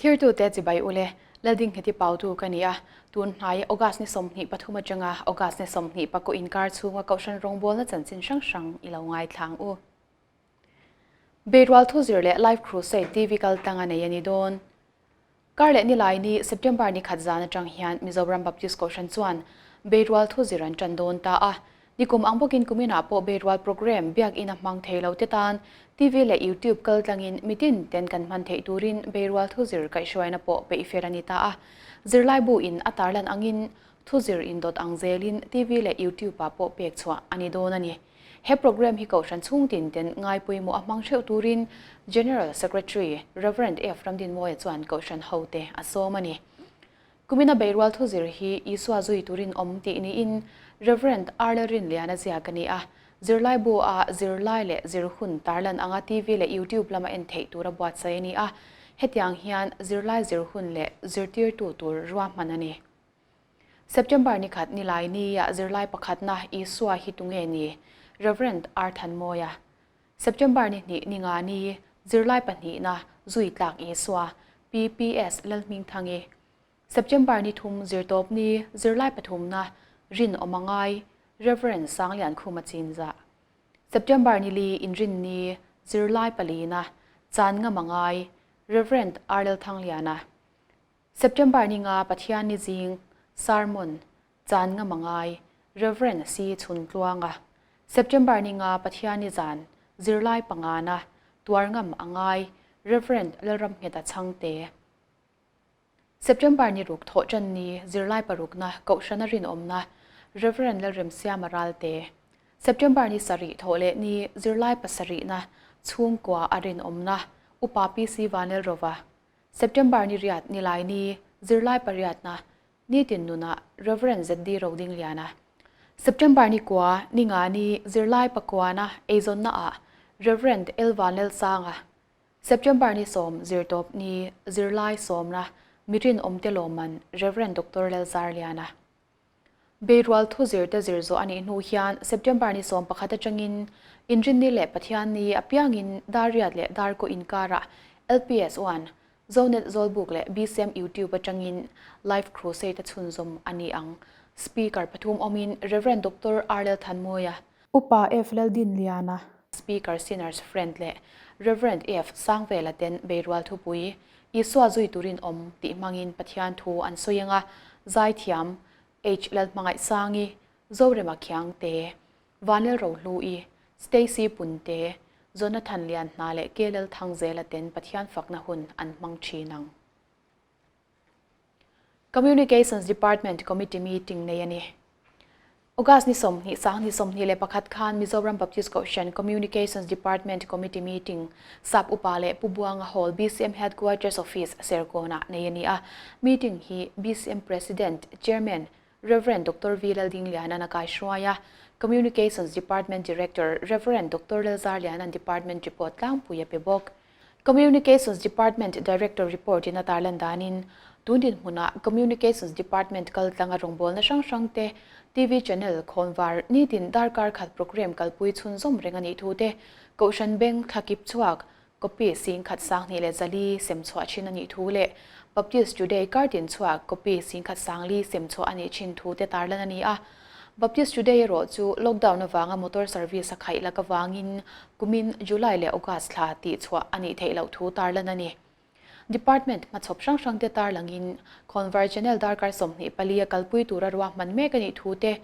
Thlirtute chibai ule, Laldingheti Pautu ka ni a, tun hnai August ni 23 atanga August ni 24 inkar chhunga Kohhran rawngbawlna chanchin hrang hrang i lo ngaithlang u. Beirual thuzir leh Live Crusade TV kal tlang a nei a ni dawn. Kar leh nilai ni September ni khat zan atang hian Mizoram Baptist Kohhran chuan Beirual thuzir an tan dawn ta a. Nikum ang bawkin kuminah pawh Beirual programme biakinn a hmang thei lo te tan TV leh YouTube kal tlangin mitin ten kan hman theih turin Beirual thuzir kaihhruaina pawh peih fel a ni ta a. Zirlaibu in a tarlan angin thuzir indawt ang zelin TV leh YouTube ah pawh pek chhuah a ni dawn a ni. He programme hi Kohhran chhungtin ten ngai pawimawh a hmang theuh turin General Secretary Rev. F. Ramdinmawia chuan Kohhran hote a sawm a ni. Kumina Beirual thuzir hi Isua zui turin awm tih niin Rev. R. Lalrinliana ziak a ni a. Zirlaibu a zirlai leh zir hun tarlan anga TV leh YouTube lama en theih tura buatsaih a ni a. Hetiang hian zirlai zir hun leh zirtirtu tur ruahman a ni. September ni khat nilai nia zirlai pakhatna Isua hi tunge ni? Rev. R. Thanmawia. September ni hnih ni nga ni zirlai pahnihna zui tlak Isua, PPS Lalhmingthangi. September ni thum zirtawp ni zirlai pathumna rin awm a ngai, Rev. Sangliankhuma Chinzah. September ni li inrin ni zirlai palina chan ngam a ngai, Rev. R. Lalthangliana. September ni nga Pathian ni zing sermon chan nga mangai Rev. Si Chhun Tluanga September ni nga Pathian ni zan zirlai pangana tuar ngam a ngai Rev. Lalramngheta Chhangte September ni ruk thawh tan ni zirlai parukna Kohhrana rinawmna Rev. Lalremsiama Ralte September ni sarih thawh leh ni zirlai pasarihna chhungkua a rinawmna Upa PC Vanelrova September ni riat nilai ni zirlai pariatna nitin nunah Rev. ZD Rodingliana. September ni kua ni nga ni zirlai pakuana eizawnna ah Rev. L Vanlelsanga. September ni sawm zirtawp ni zirlai sawmna mirin awmte lawmman Rev. Doctor Lalzarliana. Beirual thuzir te zir zawh a nih hnu hian September ni 11 atangin Inrinni leh Pathianni apiangin dar riat leh dar kaw inkarah LPS one, Zonet Zawlbuk leh BCM YouTube atangin Live Crusade a chhunzawm a ni ang. Speaker pathum awmin Rev. Doctor R Lalthanmawia, Upa F Laldinliana, Speaker Sinners Friend leh Rev. F Sangvela ten Beirual thupui Isua zui turin awm tih hmangin Pathian thu an sawi ang a, Zaithiam, H. Lalhmangaihsangi, Zorema Khiangte, Vanel Rohlu-i, Stacy Punte, Jonathan Lianhna leh K. Lalthangzela ten Pathian fakna hun an hmang thin ang. Communications Department Committee meeting nei a ni. August ni 20 sang ni 21 khan Mizoram Baptist Kohhran Communications Department Committee meeting Sap Upa leh Pu Buanga Hall BCM Headquarters Office Serkawnah nei a ni a. Meeting hi BCM President, Chairman, Rev. Doctor V. Laldingliana'n a kaihruai a. Communications Department Director Rev. Doctor Lalzarliana'n Department report tlangpui a pe bawk. Communications Department Director report in a tarlan danin, tun dinhmunah Communications Department kal tlanga rawngbawlna hrang hrang te, TV channel, khawnvar, nitin darkar khat programme kalpui chhunzawm reng a nih thu te, Kohhran Bank thlakip chhuak, copy 10,000 24 sem chhuah thin a nih thu leh Baptist Today kartin chhuak copy 10,000 4,000 sem chhuah a nih thin thu te tarlan a ni a. Baptist Today erawh chu lockdown avanga motor service a khaih lak avangin kumin July leh August thla tih chhuah a nih theih loh thu tarlan a ni. Department hmachhawp hrang hrang te tarlangin Khawnvar Channel darkar 24 a kalpui tura ruahman mek a nih thu te,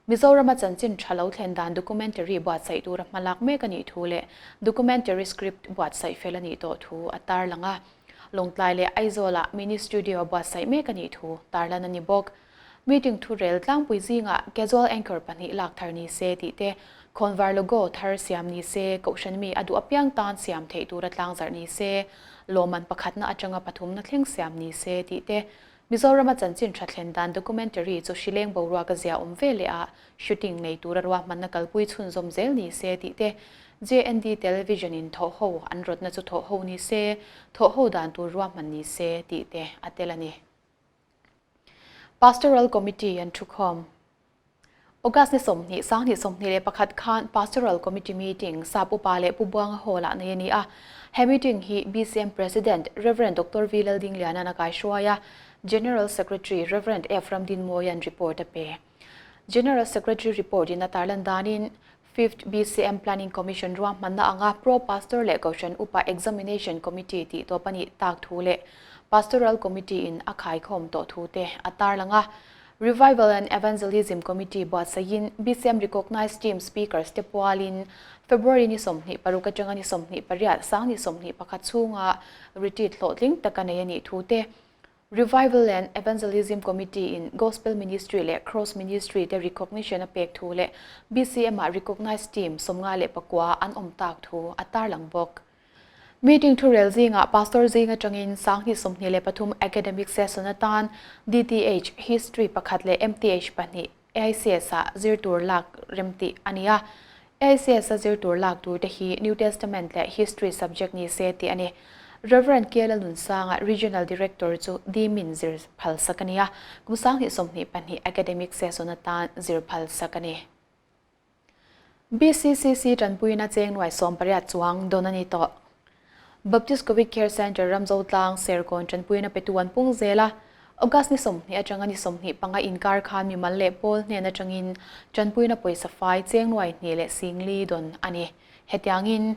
Mizorama chanchin tha lo thlen dan documentary buatsaih tura hmalak mek a nih thu leh documentary script buatsaih fel a nih tawh thu a tarlang a. Lawngtlai leh Aizawlah mini studio buatsaih mek a nih thu tarlan a ni bawk. Meeting thu rel tlangpui zingah casual anchor pahnih lak thar ni se tih te, khawnvar logo thar siam ni se, kohhran mi a duh apiang tan siam theih tura tlangzarh ni se, lawmman pakhatna atanga pathumna thleng siam ni se tih te, Mizorama chanchin tha thlen dan documentary chu hrileng boruak a zia awm ve leh a, shooting nei tura ruahmanna kalpui chhunzawm zel ni se tih te, JND Television in thawhho an rawtna chu thawhho ni se, thawhho dan tur ruahman ni se tih te a tel a ni. Pastoral Committee an thukhawm. August ni 20, 2021 khan Pastoral Committee meeting Sap Upa leh Pu Buanga Hall-ah nei a ni a. He meeting hi BCM President Rev. Doctor V Laldingliana'n a kaihruai a, General Secretary Rev. F Ramdinmawia'n report a pe. General Secretary report in a tarlan danin Fifth BCM Planning Commission ruahmanna anga Pro Pastor leh Kohhran Upa Examination Committee tih tawp a nih tak thu leh Pastoral Committee in a khaikhawm tawh thu te a tarlang a. Revival and Evangelism Committee buatsaihin BCM Recognized Team Speakers te pualin February ni 26 atanga ni 28 2021 chhunga retreat hlawhtling taka nei a nih thu te Revival and Evangelism Committee in Gospel Ministry leh Cross Ministry te recognition a pek thu leh BCM ah Recognized Team 59 an awm tak thu a tarlang bawk. Meeting thurel zingah Pastor zing atangin 2023 Academic Session atan DTH History pakhat leh MTH pahnih AICS ah zir tur lak remtih a ni a. AICS a zir tur lak tur te hi New Testament leh History subject ni se tih a ni. Rev. Kela Nunsanga Regional Director chu Dimin zir phal sak a ni a, kum 2022 Academic Session atan zir phal sak a ni. BCCC tanpuina cheng nuai 18 chuang dawn a ni tawh. Baptist Covid Care Centre Ramzotlang Serkawn tanpuina petu an pung zel a, August ni 20 atanga ni 25 inkar khan mimal leh pawl hnen atangin tanpuina pawisa fai cheng nuai hnih leh singli dawn a ni. Hetiangin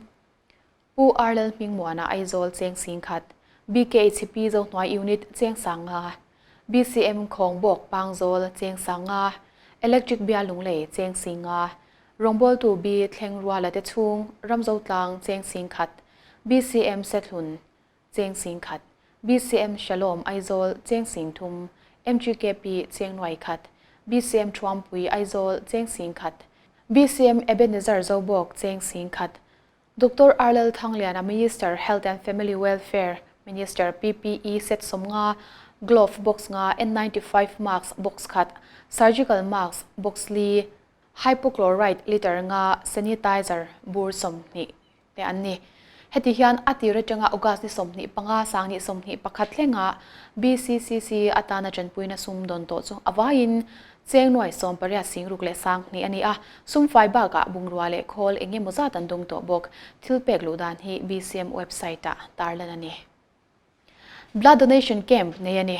Pu Arlel Hmingmuana Aizawl cheng 10,000, BKHP Zohnuai Unit cheng 5,000, BCM Khawngbawk Pangzawl cheng 5,000, Electric Bial Lunglei cheng 5,000, Rawngbawltu B Thleng Ruala te chhung Ramzotlang cheng 10,000, BCM Sethlun cheng 10,000, BCM Shalom Aizawl cheng 3,000, MGKP cheng 1,000, BCM Thuampui Aizawl cheng 10,000, BCM Ebenezer Zobawk cheng 10,000, Doctor Arlel Thangliana Minister Health and Family Welfare Minister PPE set 50, Glove box nga, N95 mask box khat, Surgical mask box li, Hypochlorite litre nga, Sanitizer bur 20 te an ni. Heti hian a tir atanga August ni 25 2021 thlenga BCCC atana tanpuina sum dawn tawh chu a vaiin cheng nuai 18 singruk leh 2000 a ni a, sum fai bakah bungrua leh khawl eng emaw zat an dawng tawh bawk. Thil pek luh dan hi BCM website-ah tarlan a ni. Blood Donation Camp nei a ni.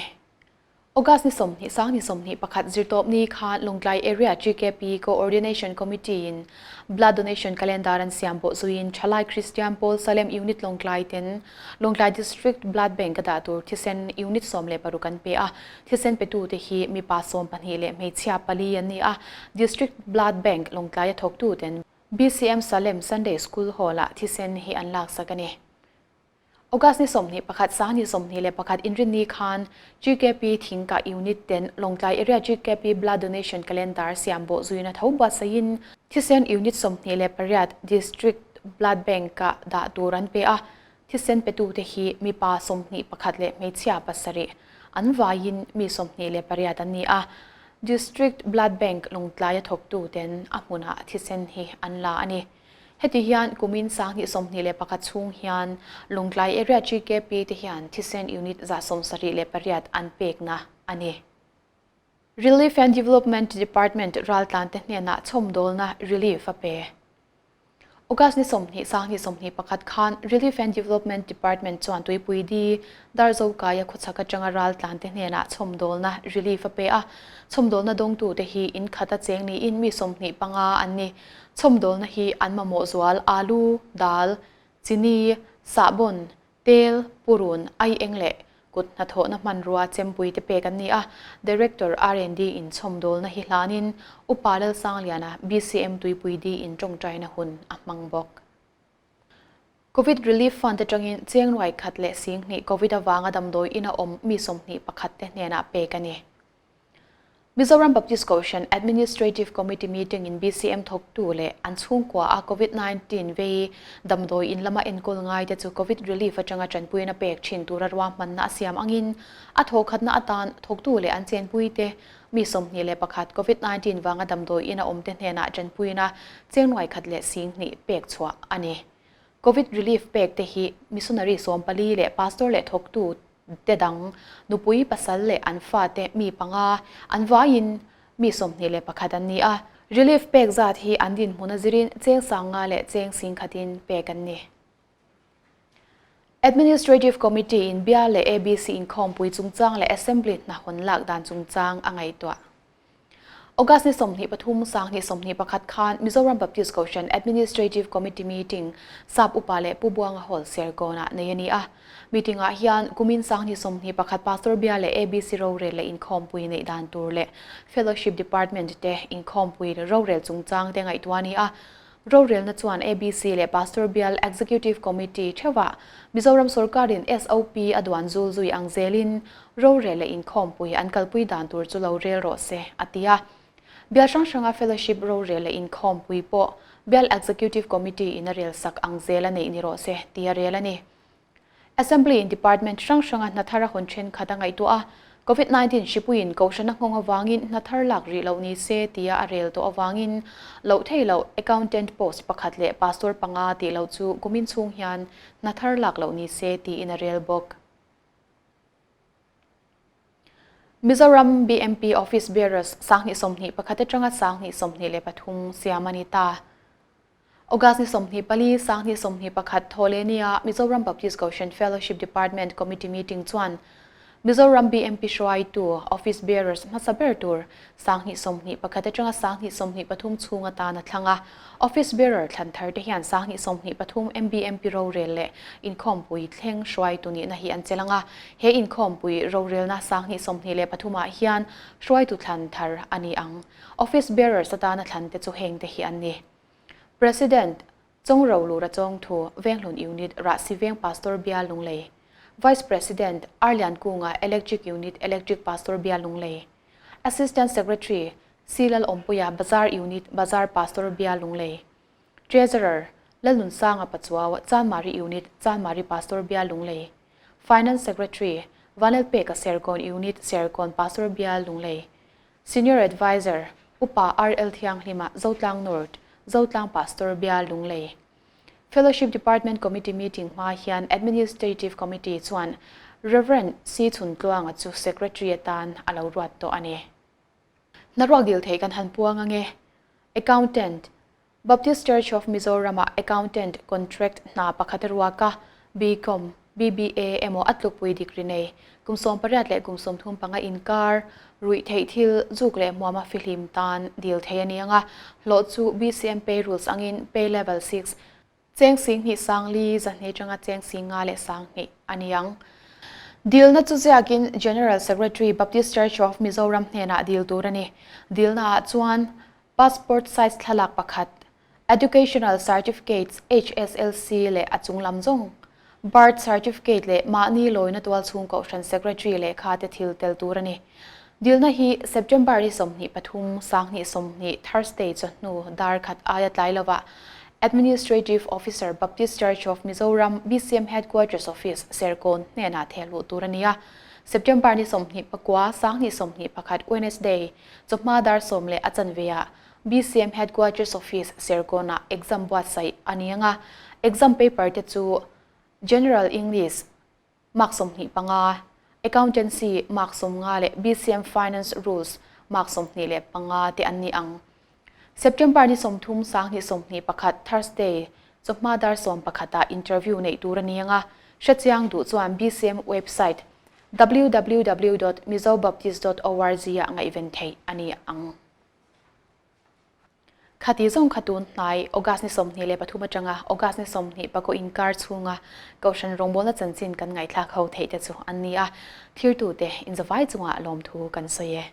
August ni 20 2021 zirtawp ni khan Lawngtlai Area GKP Coordination Committee in Blood Donation Calendar an siam pawh zuiin Thalai Christian Pawl Salem Unit Lawngtlai ten Lawngtlai District Blood Bank a dah tur thisen Unit 16 an pe a, thisen petu te hi mipa 12 leh hmeichhia pali an ni a, District Blood Bank Lawngtlai a thawktu ten BCM Salem Sunday School Hall-ah thisen hi an laksak a ni. August ni 21 2021 inrinni khan GKP Thingkah Unit ten Lawngtlai Area GKP Blood Donation Calendar siam bawh zuina tho buatsaiin thisen Unit 28 District Blood Bank-ah dah tur an pe a, thisen petute hi mipa 21 leh hmeichhia pasarih an vaiin mi 28 an ni a, District Blood Bank Lawngtlaia thawktuten a hmunah thisen hi an la a ni. Heti hian kumin 2021 chhung hian Lawngtlai Area GKP te hian thisen unit 178 an pekna a ni. Relief and Development Department raltlan te hnenah chhawmdawlna relief a pe. August ni 20 2021 khan Relief and Development Department chuan Tuipui Di Darzokaia khawchhak atanga raltlan te hnenah chhawmdawlna relief a pe a. Chhawmdawlna dawngtu te hi in khata cheng niin mi 25 an ni. Chhawmdawlna hi an mamawh zual alu, dal, chini, sahbawn, tel, purun, ai eng leh kut hnathawhna hmanrua chempui te pek an ni a. Director R&D in chhawmdawlna hi hlanin Upa Lalsangliana BCM Tuipui D in tawngtaina hun a hmang bawk. Covid Relief Fund atangin cheng nuai khat leh 2000 Covid avanga damdawi ina awm mi 21 te hnenah pek a ni. Mizoram Baptist Kohhran Administrative Committee meeting in BCM thawktu leh an chhungkua a Covid-19 vei damdawi in lama enkawl ngai te chu Covid Relief atanga tanpuina pek thin tura ruahmanna a siam angin a thawkhatna atan thawktu leh an chenpui te mi 21 Covid-19 vanga damdawi in a awm te hnenah tanpuina cheng nuai khat leh 2000 pek chhuah a ni. Covid Relief pek te hi missionary 14 leh pastor leh thawktu te dang, nupui pasal leh an fate mi panga, an vaiin mi 21 an ni a. Relief pek zat hi an dinhmun a zirin cheng 5000 leh cheng 10,000 in pek an ni. Administrative Committee in Bial leh ABC inkhawmpui chungchang leh Assembly hna hawn lak dan chungchang a ngaihtuah. August ni 23 2021 khan Mizoram Baptist Kohhran Administrative Committee meeting Sap Upa leh Pu Buanga Hall Serkawnah nei a ni a. Meeting ah hian kumin 2021 Pastor Bial leh ABC rorel leh inkhawmpui neih dan tur leh Fellowship Department te inkhawmpui rorel chungchang te ngaihtuah a ni a. Rorelna chuan ABC leh Pastor Bial Executive Committee theuhah Mizoram sawrkarin SOP a duan zul zui ang zelin rorel leh inkhawmpui an kalpui dan tur chu lo rel rawh se, a ti a. Bial hrang hranga Fellowship rorel leh inkhawmpui pawh Bial Executive Committee in a rel sak ang zel a neih ni rawh se, ti a rel a ni. Assembly in Department hrang hranga hna thar a hawn thenkhat a ngaihtuah a, Covid 19 hripuiin kohhran a nghawng avangin hna thar lak rih loh ni se tia a rel tawh avangin loh thei loh Accountant post pakhat leh Pastor panga tih loh chu kumin chhung hian hna thar lak loh ni se tiin a rel bawk. Mizoram BMP Office Bearers 2021 atanga 2023 siam a ni ta. August ni 24, 2021 Thawhlehnia Mizoram Baptist Kohhran Fellowship Department Committee Meeting chuan Mizoram BMP hruaitu Office Bearers hmasa ber tur 2021 atanga 2023 chhung atan a thlang a. Office Bearer thlan thar te hian 2023 MBMP rorel leh inkhawmpui thleng hruaitu nihna hi an chelh ang a. He inkhawmpui rorelna 2023 ah hian hruaitu thlan thar a ni ang. Office Bearers atana thlan te chu heng te hi an ni. President, Chongrolura Chawngthu, Venghlun Unit, Rahsi Veng Pastor Bial Lunglei, Vice President, Arlian Kunga, Electric Unit, Electric Pastor Bial Lunglei, Assistant Secretary, C Lal Awmpuia, Bazar Unit, Bazar Pastor Bial Lunglei, Treasurer, Lalnunsanga Pachuau, Chanmari Unit, Chanmari Pastor Bial Lunglei, Finance Secretary, Vanlalpeka Serkawn Unit, Serkawn Pastor Bial Lunglei, Senior Adviser, Upa RL Thianghlima, Zotlang North, Zotlang Pastor Bial Lunglei. Fellowship Department Committee meeting hma hian Administrative Committee chuan Rev. C Chhuntluanga chu Secretary atan a lo ruat tawh a ni. Hnaruak dil thei kan han puang ange. Accountant, Baptist Church of Mizoram-ah Accountant Contract hna pakhat a ruak a, BCom, BBA emaw a tlukpui degree nei, kum 18 leh kum 35 inkar, ruih theih thil, zuk leh hmuama fihlim tan dil thei a ni ang a, hlawh chu BCM Pay Rules angin Pay Level 6, cheng 20 400 atanga cheng 5100 a ni ang. Dilna chu ziakin General Secretary Baptist Church of Mizoram hnenah dil tur a ni. Dilnaah chuan Passport size thlalak pakhat, Educational Certificates, HSLC, leh a chung lam zawng, Birth Certificate leh mahni lawina tual chhung kohhran Secretary lehkha te thil tel tur a ni. Dilna hi September ni 23, 2020, Thursday chawhnu dar khat aia tlai lovah Administrative Officer, Baptist Church of Mizoram, BCM Headquarters Office, Serkawn hnenah thehluh tur a ni a. September ni 29, 2021, Wednesday, Chawhma dar 10:15 ah BCM Headquarters Office, Serkawnah exam buatsaih a ni ang a. Exam paper te chu General English mark 25, Accountancy mark 50 leh BCM Finance Rules mark 25 te an ni ang. September ni 30, 2021, Thursday, chawhma dar 11 ah interview neih tur a ni ang a. Hrechiang duh chuan BCM website www dot mizobaptist dot org ah ngaihven theih a ni ang. Khati zawng kha tun hnai August ni 23 atanga August ni 24 inkar chhunga Kohhran rawngbawlna chanchin kan ngaihthlak ho theih te chu an ni a, thirtute inzavai chungah lawmthu kan sawi e.